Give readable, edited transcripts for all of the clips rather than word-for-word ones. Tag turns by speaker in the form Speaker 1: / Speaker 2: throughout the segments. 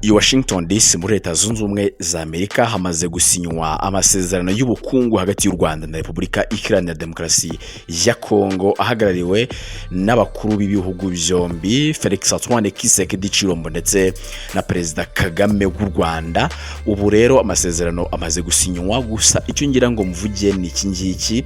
Speaker 1: I Washington DC muri Leta Zunze Ubumwe za Amerika hamaze gusinywa amasezerano y'ubukungu hagati y'u Rwanda na Repubulika Iharanira Demokarasi ya Kongo, ahagarariwe n'abakuru b'ibihugu byombi, Felix Antoine Tshisekedi Tshilombo ndetse na Perezida Kagame w'u Rwanda. Ubu rero amasezerano amaze gusinywa, gusa icyo ngira ngo mvuge ni iki ngiki: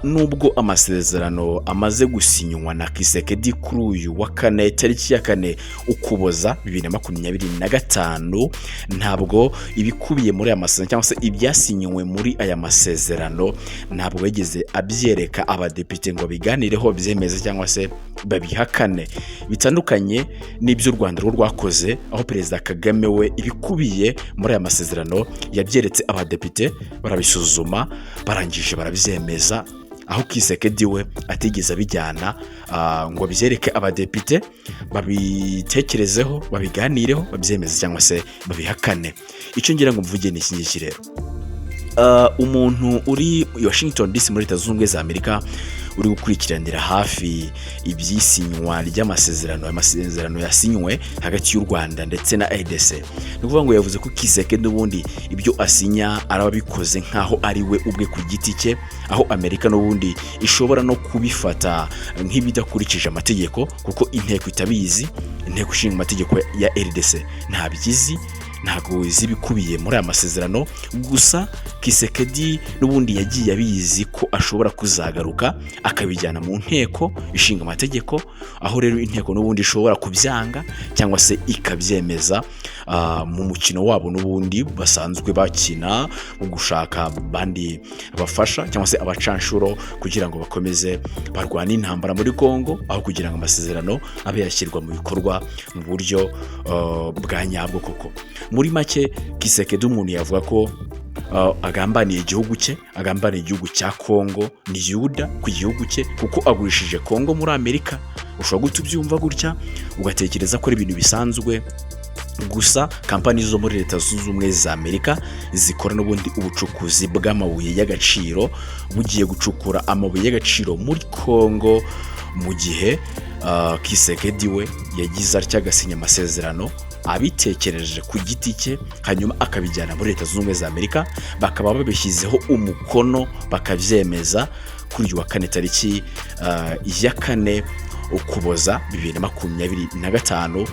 Speaker 1: nubwo amasezerano amaze gusinywa na Tshisekedi kuri uyu wa kane, tariki ya 4 Ukuboza 2025, ntabwo ibikubiye muri aya masezerano cyangwa se ibyasinywe muri aya masezerano ntabwo yigeze abyereka abadepite ngo babiganireho, byemeze cyangwa se babihakane, bitandukanye n'ibyo u Rwanda rwo rwakoze, aho Perezida Kagame we ibikubiye muri aya masezerano yabyeretse abadepite, barabisuzuma, barangije barabyemeza, aho Tshisekedi we atigeze abijyana ngo abyereke abadepite, babitekerezeho, babiganireho, babyemeze cyangwa se babihakane. Icyo ngira ngo mvuge ni iki ngiki rero: umuntu uri i Washington DC muri Leta Zunze Ubumwe za Amerika uri gukurikiranira hafi iby'isinywa ry'amasezerano, amasezerano yasinywe hagati y'u Rwanda ndetse na RDC, ni ukuvuga ngo yavuze ko Tshisekedi n'ubundi ibyo asinya araba abikoze nk'aho ari we ubwe ku giti cye, aho Amerika n'ubundi ishobora no kubifata nk'ibidakurikije amategeko, kuko inteko itabizi. Inteko Ishinga Amategeko ya RDC ntabyizi, ntabwo izi ibikubiye muri aya masezerano. Gusa Tshisekedi n'ubundi yagiye abizi ko ashobora kuzagaruka akabijyana mu Nteko Ishinga Amategeko, aho rero inteko n'ubundi ishobora kubyanga cyangwa se ikabyemeza, mu mukino wabo n'ubundi basanzwe bakina mu gushaka abandi bafasha cyangwa se abacanshuro kugira ngo bakomeze barwane intambara muri Congo, aho kugira ngo amasezerano abe yashyirwa mu bikorwa mu buryo bwa nyabwo koko. Muri make, Tshisekedi umuntu yavuga ko agambaniye igihugu cye, agambaniye igihugu cya Kongo, ni Yuda ku gihugu cye, kuko agurishije Kongo muri Amerika. Ushobora guhita ubyumva gutya ugatekereza ko ari ibintu bisanzwe, gusa kampani zo muri Leta Zunze Ubumwe za Amerika zikora n'ubundi ubucukuzi bw'amabuye y'agaciro bugiye gucukura amabuye y'agaciro muri Kongo, mu gihe Tshisekedi we yagize atya agasinya amasezerano abitekereje ku giti cye, hanyuma akabijyana muri Leta Zunze Ubumwe za Amerika, bakaba babishyizeho umukono bakabyemeza kuri uyu wa kane, tariki ya 4 Ukuboza 2025.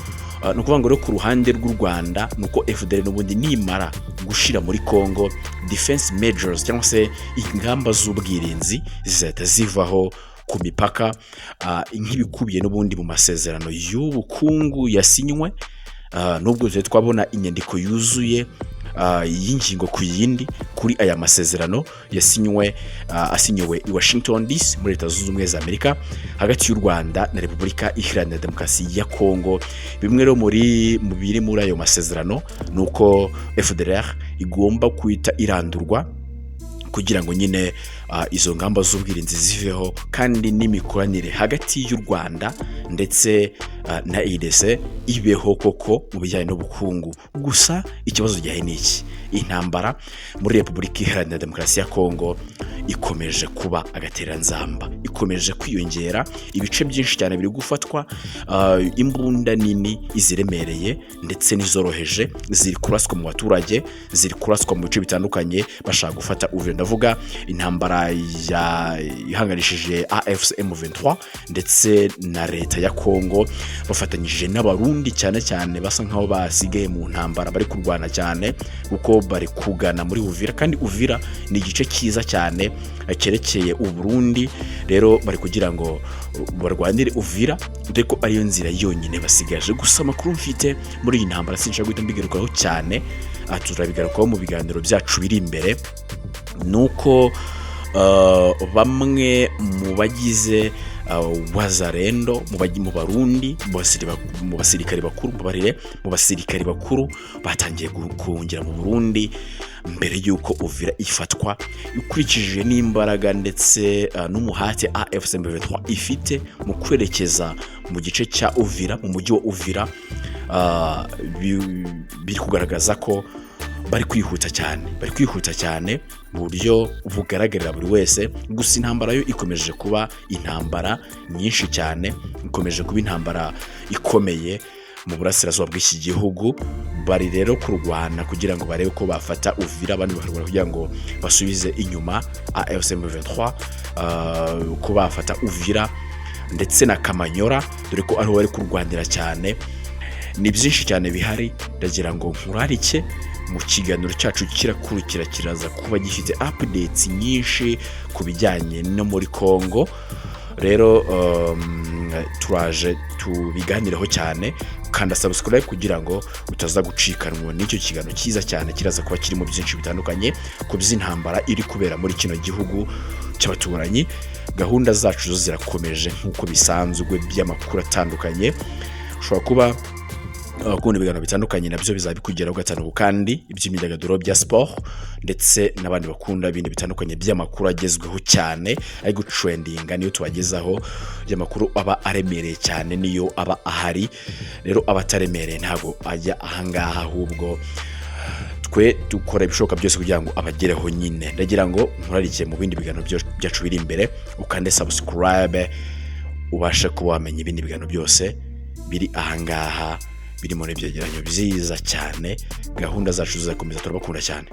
Speaker 1: Ni ukuvuga ngo rero ku ruhande rw'u Rwanda ni uko FDLR n'ubundi nimara gushira muri Congo, defense measures cyangwa se ingamba z'ubwirinzi zizahita zivaho ku mipaka, nk'ibikubiye n'ubundi mu masezerano y'ubukungu yasinywe. Nubwo tutari twabona inyandiko yuzuye y'ingingo ku yindi kuri aya masezerano yasinywe, asinyiwe i Washington DC muri Leta Zunze Ubumwe za Amerika hagati y'u Rwanda na Repubulika Iharanira Demokarasi ya Kongo, bimwe rero mu biri muri ayo masezerano ni uko FDLR igomba guhita irandurwa kugira ngo nyine izo ngamba z'ubwirinzi ziveho, kandi n'imikoranire hagati y'u Rwanda ndetse na RDC ibeho koko mu bijyanye n'ubukungu. Gusa ikibazo gihari ni iki: intambara muri Repubulika Iharanira Demokarasi ya Kongo ikomeje kuba agatereranzamba, ikomeje kwiyongera, ibice byinshi cyane biri gufatwa, imbunda nini, iziremereye ndetse n'izoroheje ziri kuraswa mu baturage, ziri kuraswa mu bice bitandukanye bashaka gufata Uvira. Ndavuga intambara ihanganishije AFC M23 ndetse na leta ya Kongo bafatanyije n'Abarundi, cyane cyane basa nkaho basigaye mu ntambara, bari kurwana cyane kuko bari kugana muri Uvira, kandi Uvira ni igice cyiza cyane cyerekeye Uburundi. Rero bari kugira ngo barwanire Uvira, dore ko ariyo nzira yonyine basigaje. Gusa amakuru mfite muri iyi ntambara sinshaka guhita mbigarukaho cyane, turabigarukaho mu biganiro byacu biri imbere, ni uko bamwe mu bagize Wazalendo mu Barundi, mu basirikare bakuru, mubabarire, mu basirikare bakuru batangiye guhungira mu Burundi mbere y'uko Uvira ifatwa, ukurikije n'imbaraga ndetse n'umuhate AFC M23 ifite mu kwerekeza mu gice cya Uvira, mu mujyi wa Uvira, biri kugaragaza ko bari kwihuta cyane, bari kwihuta cyane mu buryo bugaragarira buri wese. Gusa intambara yo ikomeje kuba intambara nyinshi cyane, ikomeje kuba intambara ikomeye. Mu burasirazuba bw'iki gihugu bari rero kurwana kugira ngo barebe ko bafata Uvira, abandi bakarwana kugira ngo basubize inyuma AFC M23, ko bafata Uvira ndetse na Kamanyora, dore ko ariho bari kurwanira cyane. Ni byinshi cyane bihari. Ndagira ngo nkurarike mu kiganiro cyacu kirakurikira, kiraza kuba gifite updates nyinshi ku bijyanye no muri Congo. Rero turaje tubiganireho cyane. Kanda subscribe kugira ngo utaza gucikanwa n'icyo kiganiro cyiza cyane, kiraza kuba kirimo byinshi bitandukanye ku by'intambara iri kubera muri kino gihugu cy'abaturanyi. Gahunda zacu zo zirakomeje nk'uko bisanzwe, by'amakuru atandukanye. Ushobora kuba kubona ibiganiro bitandukanye, nabyo bizaba bikugeraho gatanu, kandi iby'imyidagaduro, bya siporo, ndetse n'abandi bakunda ibindi bitandukanye by'amakuru agezweho cyane ari gutrendinga, niyo tubagezaho. Y'amakuru aba aremereye cyane niyo aba ahari. Rero aba ataremereye ntabwo ajya ahangaha, ahubwo twe dukora ibishoboka byose kugira ngo abagereho nyine. Ndagira ngo nkurarikiye mu bindi biganiro byacu biri imbere, ukande subscribe ubashe kuba wamenya ibindi biganiro byose biri ahangaha, birimo n'ibyegeranyo byiza cyane. Gahunda zacu zizakomeza. Turabakunda cyane.